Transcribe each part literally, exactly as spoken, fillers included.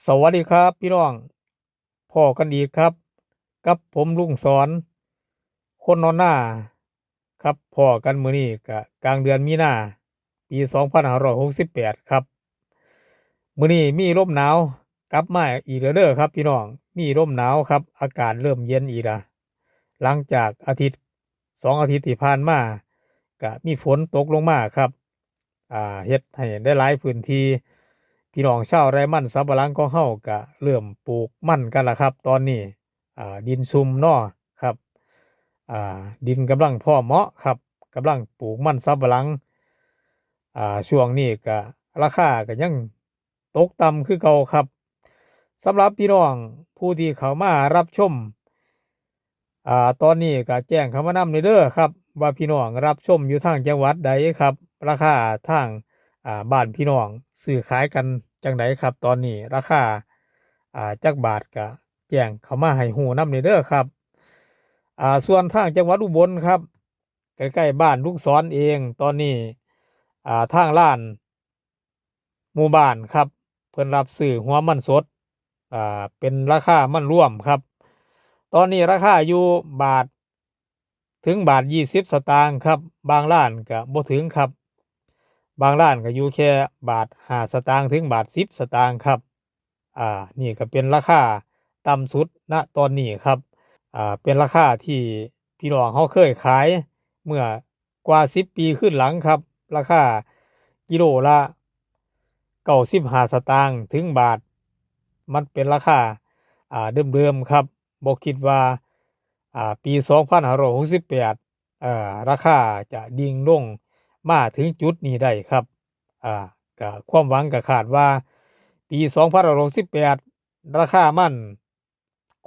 สวัสดีครับพี่น้อง พ้อกันอีกครับ กับผมลุงสอน คนนอนนาครับ พ้อกันมื้อนี้ก็กลางเดือนมีนา ปีสองพันห้าร้อยหกสิบแปดครับ มื้อนี้มีลมหนาวกลับมาอีกแล้วเด้อครับพี่น้อง มีลมหนาวครับ อากาศเริ่มเย็นอีกละ หลังจากอาทิตย์สองอาทิตย์ที่ผ่านมา ก็มีฝนตกลงมาครับ อ่า เฮ็ดให้หลายๆพื้นที่ พี่น้องชาวไร่มันสำปะหลังของเฮาก็เริ่มปลูกมันกันละครับ ตอนนี้ อ่า ดินซุ่มเนาะครับ อ่า ดินกำลังพอเหมาะครับ กำลังปลูกมันสำปะหลัง อ่า ช่วงนี้ก็ราคาก็ยังตกต่ำคือเก่าครับ สำหรับพี่น้องผู้ที่เข้ามารับชม อ่า ตอนนี้ก็แจ้งเข้ามานำเด้อครับ ว่าพี่น้องรับชมอยู่ทางจังหวัดใดครับ ราคาทาง อ่า บ้านพี่น้องซื้อขายกันจังใดครับ ตอนนี้ราคา อ่า จักบาทก็แจ้งเข้ามาให้ฮู้นำเด้อครับ อ่า ส่วนทางจังหวัดอุบลครับ ใกล้ๆบ้านลุงสอนเอง ตอนนี้ อ่า ทางร้านหมู่บ้านครับ เพิ่นรับซื้อหัวมันสด อ่า เป็นราคามันรวมครับ ตอนนี้ราคาอยู่บาทถึงบาทยี่สิบสตางค์ครับ บางร้านก็บ่ถึงครับ บางร้านก็อยู่แค่บาทห้าสตางค์ถึงบาทสิบสตางค์ครับ อ่า นี่ก็เป็นราคาต่ำสุด ณ ตอนนี้ครับ อ่า เป็นราคาที่พี่น้องเฮาเคยขายเมื่อกว่าสิบปีขึ้นหลังครับ ราคากิโลละเก้าสิบห้าสตางค์ถึงบาท มันเป็นราคา อ่า เดิมๆครับ บ่คิดว่า อ่า ปีสองพันห้าร้อยหกสิบแปด เอ่อ ราคาจะดิ่งลงมาถึงจุดนี้ได้ครับ อ่า ก็ความหวังก็คาดว่า ปีสองพันห้าร้อยหกสิบแปด ราคามัน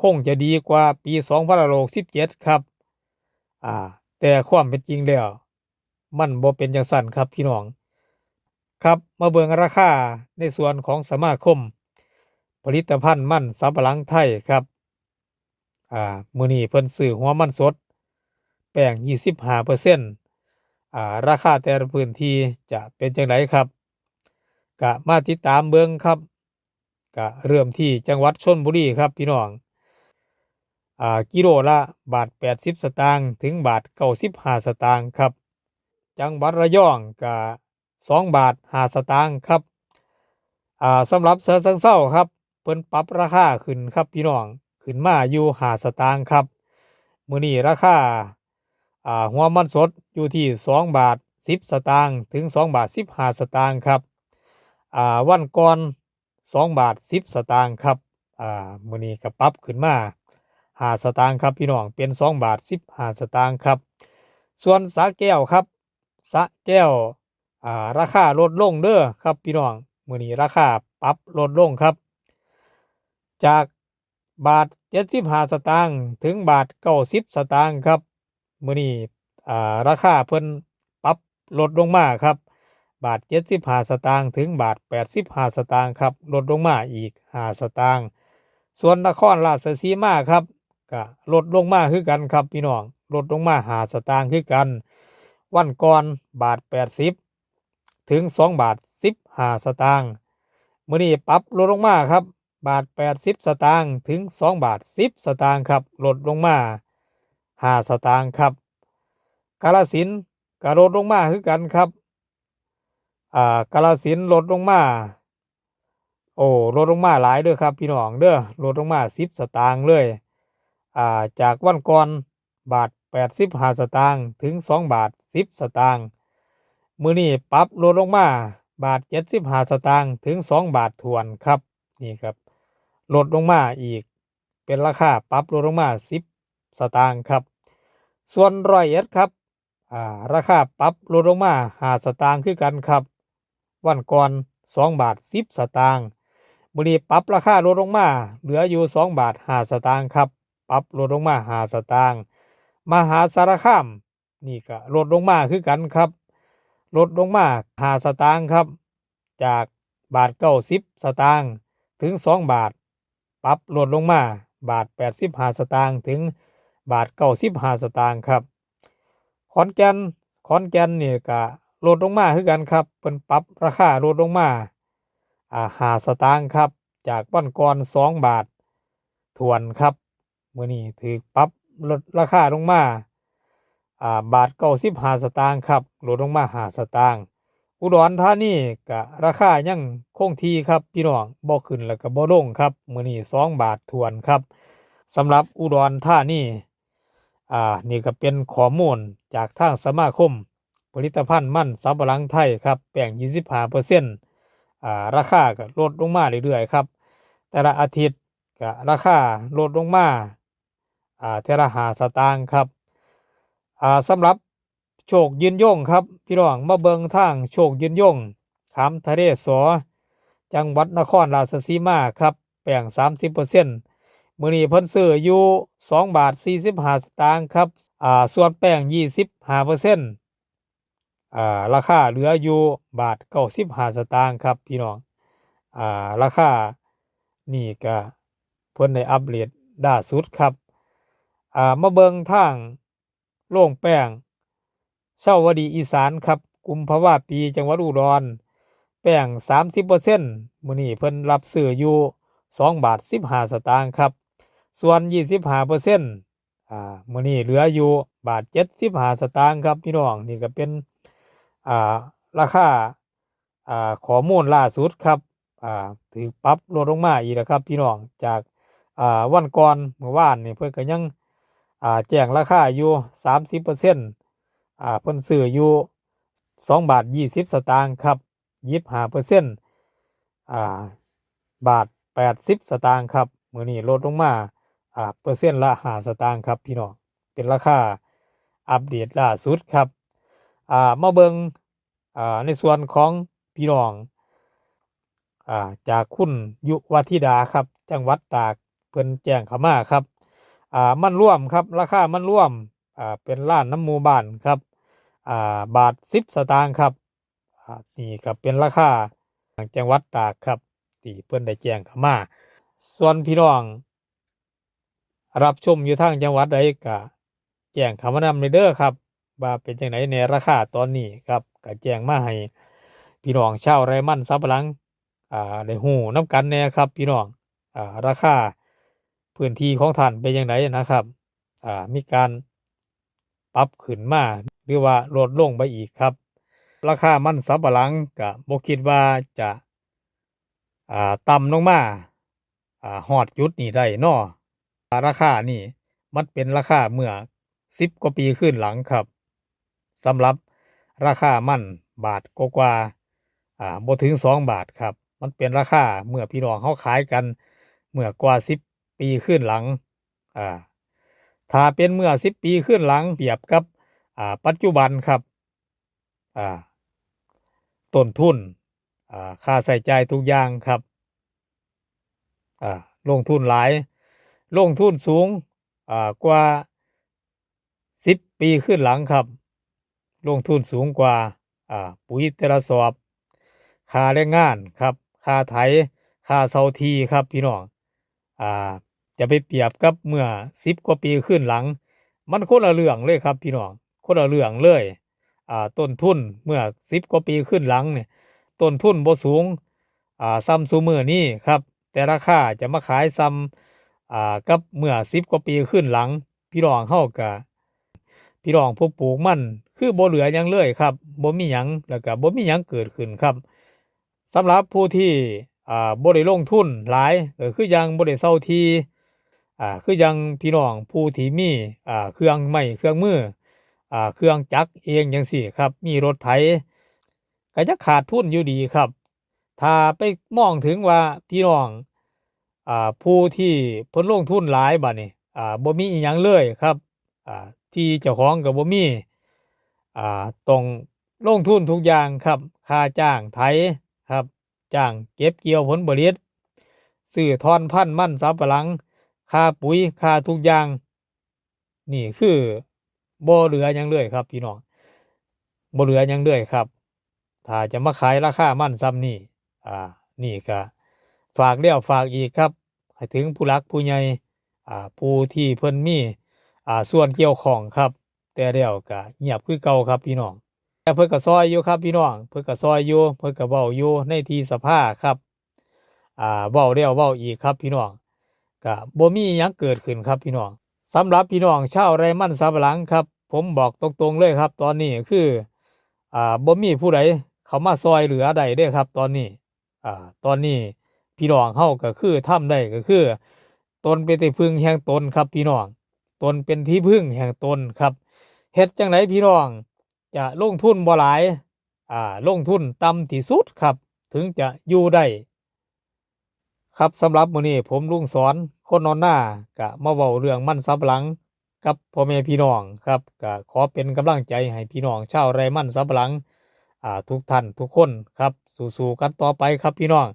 คงจะดีกว่าปีสองพันห้าร้อยหกสิบเจ็ดครับ อ่า แต่ความเป็นจริงแล้ว มันบ่เป็นจั่งซั้นครับพี่น้อง ครับ มาเบิ่งราคาในส่วนของสมาคมผลิตภัณฑ์มันสำปะหลังไทยครับ อ่า มื้อนี้เพิ่นซื้อหัวมันสด แป้งยี่สิบห้าเปอร์เซ็นต์ อ่า ราคาแต่ละพื้นที่จะเป็นจั่งใดครับ ก็มาติดตามเบิ่งครับ ก็เริ่มที่จังหวัดชลบุรีครับพี่น้อง อ่า กิโลละบาทแปดสิบสตางค์ถึงบาทเก้าสิบห้าสตางค์ครับ จังหวัดระยองก็สองบาทห้าสตางค์ครับ อ่า สำหรับฉะเชิงเทราครับ เพิ่นปรับราคาขึ้นครับพี่น้อง ขึ้นมาอยู่ห้าสตางค์ครับ มื้อนี้ราคา อ่า หัวมันสดอยู่ที่สองบาทสิบสตางค์ถึงสองบาทสิบห้าสตางค์ครับ อ่า วันก่อนสองบาทสิบสตางค์ครับ อ่า มื้อนี้ก็ปรับขึ้นมาห้าสตางค์ครับพี่น้อง เป็นสองบาทสิบห้าสตางค์ครับ ส่วนสระแก้วครับ สระแก้ว อ่า ราคาลดลงเด้อครับพี่น้อง มื้อนี้ราคาปรับลดลงครับ จากบาทเจ็ดสิบห้าสตางค์ถึงบาทเก้าสิบสตางค์ครับ มื้อนี้ อ่า ราคาเพิ่นปรับลดลงมาครับ บาทเจ็ดสิบห้าสตางค์ถึงบาทแปดสิบห้าสตางค์ครับ ลดลงมาอีกห้าสตางค์ ส่วนนครราชสีมาครับ ก็ลดลงมาคือกันครับพี่น้อง ลดลงมาห้าสตางค์คือกัน วันก่อนบาทแปดสิบถึงสองบาทสิบห้าสตางค์ มื้อนี้ปรับลดลงมาครับ บาทแปดสิบสตางค์ถึงสองบาทสิบสตางค์ครับ ลดลงมาห้าสตางค์ครับ กาฬสินธุ์ก็ลดลงมาคือกันครับ อ่า กาฬสินธุ์ลดลงมา โอ้ ลดลงมาหลายเด้อครับพี่น้องเด้อ ลดลงมาสิบสตางค์เลย อ่า จากวันก่อนบาทแปดสิบห้าสตางค์ถึงสองบาทสิบสตางค์ มื้อนี้ปรับลดลงมาบาทเจ็ดสิบห้าสตางค์ถึงสองบาทถ้วนครับ นี่ครับ ลดลงมาอีก เป็นราคาปรับลดลงมาสิบสตางค์ครับ ส่วนร้อยเอ็ดครับ อ่า ราคาปรับลดลงมาห้าสตางค์คือกันครับ วันก่อนสองบาทสิบสตางค์ มื้อนี้ปรับราคาลดลงมาเหลืออยู่สองบาทห้าสตางค์ครับ ปรับลดลงมาห้าสตางค์ มหาสารคาม นี่ก็ลดลงมาคือกันครับ ลดลงมาห้าสตางค์ครับ จากบาทเก้าสิบสตางค์ถึงสองบาท ปรับลดลงมาบาทแปดสิบห้าสตางค์ถึงบาทเก้าสิบห้าสตางค์ครับ ขอนแก่น ขอนแก่นนี่ก็ลดลงมาคือกันครับ เพิ่นปรับราคาลดลงมา อ่า ห้าสตางค์ครับ จากวันก่อนสองบาทถ้วนครับ มื้อนี้ถืกปรับลดราคาลงมา อ่า บาทเก้าสิบห้าสตางค์ครับ ลดลงมาห้าสตางค์ อุดรธานีก็ราคายังคงที่ครับพี่น้อง บ่ขึ้นแล้วก็บ่ลงครับ มื้อนี้สองบาทถ้วนครับ สำหรับอุดรธานี อ่า นี่ก็เป็นข้อมูลจากทางสมาคมผลิตภัณฑ์มันสำปะหลังไทยครับ แป้งยี่สิบห้าเปอร์เซ็นต์ อ่า ราคาก็ลดลงมาเรื่อยๆครับ แต่ละอาทิตย์ก็ราคาลดลงมา อ่า เทื่อละห้าสตางค์ครับ อ่า สำหรับโชคยืนยงครับ พี่น้องมาเบิ่งทางโชคยืนยง ขามทะเลสอ จังหวัดนครราชสีมาครับ แป้งสามสิบเปอร์เซ็นต์ มื้อนี้เพิ่นซื้ออยู่สองบาทสี่สิบห้าสตางค์ครับ อ่า ส่วนแป้งยี่สิบห้าเปอร์เซ็นต์ อ่า ราคาเหลืออยู่บาทเก้าสิบห้าสตางค์ครับพี่น้อง อ่า ราคานี่ก็เพิ่นได้อัปเดตล่าสุดครับ อ่า มาเบิ่งทางโรงแป้งเชาวดีอีสานครับ กุมภาวาปี จังหวัดอุดร แป้งสามสิบเปอร์เซ็นต์ มื้อนี้เพิ่นรับซื้ออยู่สองบาทสิบห้าสตางค์ครับ ส่วนยี่สิบห้าเปอร์เซ็นต์ อ่า มื้อนี้เหลืออยู่บาทเจ็ดสิบห้าสตางค์ครับพี่น้อง นี่ก็เป็น อ่า ราคา อ่า ข้อมูลล่าสุดครับ อ่า ถืกปรับลดลงมาอีกแล้วครับพี่น้อง จาก อ่า วันก่อนมื้อวานนี่เพิ่นก็ยัง อ่า แจ้งราคาอยู่สามสิบเปอร์เซ็นต์ อ่า เพิ่นซื้ออยู่สองบาทยี่สิบสตางค์ครับ ยี่สิบห้าเปอร์เซ็นต์ อ่า บาทแปดสิบสตางค์ครับ มื้อนี้ลดลงมา อ่า เปอร์เซ็นต์ละห้าสตางค์ครับพี่น้อง เป็นราคาอัปเดตล่าสุดครับ อ่า มาเบิ่ง อ่า ในส่วนของพี่น้อง อ่า จากคุณยุวธิดาครับ จังหวัดตาก เพิ่นแจ้งเข้ามาครับ อ่า มันรวมครับ ราคามันรวม อ่า เป็นร้านนำหมู่บ้านครับ อ่า บาทสิบสตางค์ครับ อ่า นี่ก็เป็นราคาทางจังหวัดตากครับ ที่เพิ่นได้แจ้งเข้ามา ส่วนพี่น้องรับชมอยู่ทางจังหวัดใดก็แจ้งเข้ามานำเด้อครับ ว่าเป็นจั่งใดแหน่ราคาตอนนี้ครับ ก็แจ้งมาให้พี่น้องชาวไร่มันสำปะหลัง อ่า ได้ฮู้นำกันแหน่ครับพี่น้อง อ่า ราคาพื้นที่ของท่านเป็นจั่งใดนะครับ อ่า มีการปรับขึ้นมาหรือว่าลดลงไปอีกครับ ราคามันสำปะหลังก็บ่คิดว่าจะ อ่า ต่ำลงมา อ่า ฮอดจุดนี้ได้เนาะ ราคานี่มันเป็นราคาเมื่อสิบกว่าปีคืนหลังครับ สำหรับราคามันบาทกว่าๆ อ่า บ่ถึงสองบาทครับ มันเป็นราคาเมื่อพี่น้องเฮาขายกันเมื่อกว่าสิบปีคืนหลัง อ่า ถ้าเป็นเมื่อสิบปีคืนหลัง เปรียบกับ อ่า ปัจจุบันครับ อ่า ต้นทุน อ่า ค่าใช้จ่ายทุกอย่างครับ อ่า ลงทุนหลาย ลงทุนสูง อ่า กว่าสิบปีคืนหลังครับ ลงทุนสูงกว่า อ่า ปุ๋ยแต่ละสอบ ค่าแรงงานครับ ค่าไถ ค่าเช่าที่ครับพี่น้อง อ่า จะไปเปรียบกับเมื่อสิบกว่าปีคืนหลัง มันคนละเรื่องเลยครับพี่น้อง คนละเรื่องเลย อ่า ต้นทุนเมื่อสิบกว่าปีคืนหลังเนี่ย ต้นทุนบ่สูง อ่า ส่ำซุมื้อนี้ครับ แต่ราคาจะมาขายส่ำ อ่า กับเมื่อสิบกว่าปีคืนหลัง พี่น้องเฮาก็ พี่น้องผู้ปลูกมันคือบ่เหลือหยังเลยครับ บ่มีหยัง แล้วก็บ่มีหยังเกิดขึ้นครับ สำหรับผู้ที่ อ่า บ่ได้ลงทุนหลาย ก็คืออย่างบ่ได้เช่าที่ อ่า คืออย่างพี่น้องผู้ที่มี อ่า เครื่องไม้เครื่องมือ อ่า เครื่องจักรเองจั่งซี้ครับ มีรถไถ ก็ยังขาดทุนอยู่ดีครับ ถ้าไปมองถึงว่าพี่น้อง อ่า ผู้ที่เพิ่นลงทุนหลายบัดนี้ อ่า บ่มีอิหยังเลยครับ อ่า ที่เจ้าของก็บ่มี อ่า ต้องลงทุนทุกอย่างครับ ค่าจ้างไถครับ จ้างเก็บเกี่ยวผลผลิต ซื้อท่อนพันธุ์มันสำปะหลัง ค่าปุ๋ย ค่าทุกอย่าง นี่คือบ่เหลือหยังเลยครับพี่น้อง บ่เหลือหยังเลยครับ ถ้าจะมาขายราคามันส่ำนี้ อ่า นี่ก็ฝากแล้วฝากอีกครับ ให้ถึงผู้หลักผู้ใหญ่ อ่า ผู้ที่เพิ่นมี อ่า ส่วนเกี่ยวข้องครับ แต่แล้วก็เงียบคือเก่าครับพี่น้อง แต่เพิ่นก็ซ่อยอยู่ครับพี่น้อง เพิ่นก็ซ่อยอยู่ เพิ่นก็เว้าอยู่ในที่สภาครับ อ่า เว้าแล้วเว้าอีกครับพี่น้อง ก็บ่มีหยังเกิดขึ้นครับพี่น้อง สำหรับพี่น้องชาวไร่มันสำปะหลังครับ ผมบอกตรงๆเลยครับ ตอนนี้คือ อ่า บ่มีผู้ใดเข้ามาซอยเหลือได้เด้อครับ ตอนนี้ อ่า ตอนนี้พี่น้องเฮาก็คือทำได้ก็คือ ตนเป็นที่พึ่งแห่งตนครับพี่น้อง ตนเป็นที่พึ่งแห่งตนครับ เฮ็ดจั่งใดพี่น้องจะลงทุนบ่หลาย อ่า ลงทุนต่ำที่สุดครับ ถึงจะอยู่ได้ ครับ สำหรับมื้อนี้ผมลุงสอน คนนอนนา ก็มาเว้าเรื่องมันสำปะหลังกับพ่อแม่พี่น้องครับ ก็ขอเป็นกำลังใจให้พี่น้องชาวไร่มันสำปะหลัง อ่า ทุกท่านทุกคนครับ สู้ๆกันต่อไปครับพี่น้อง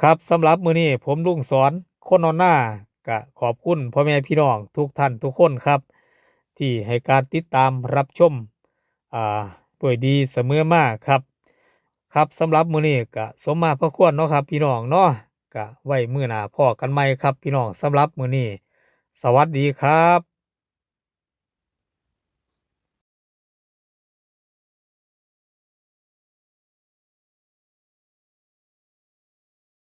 ครับ สำหรับมื้อนี้ผมลุงสอน คนนอนนา ก็ขอบคุณพ่อแม่พี่น้องทุกท่านทุกคนครับ ที่ให้การติดตามรับชม อ่า ด้วยดีเสมอมาครับ ครับ สำหรับมื้อนี้ก็สมมาพอควรเนาะครับพี่น้องเนาะ ก็ไว้มื้อหน้าพ้อกันใหม่ครับพี่น้อง สำหรับมื้อนี้ สวัสดีครับ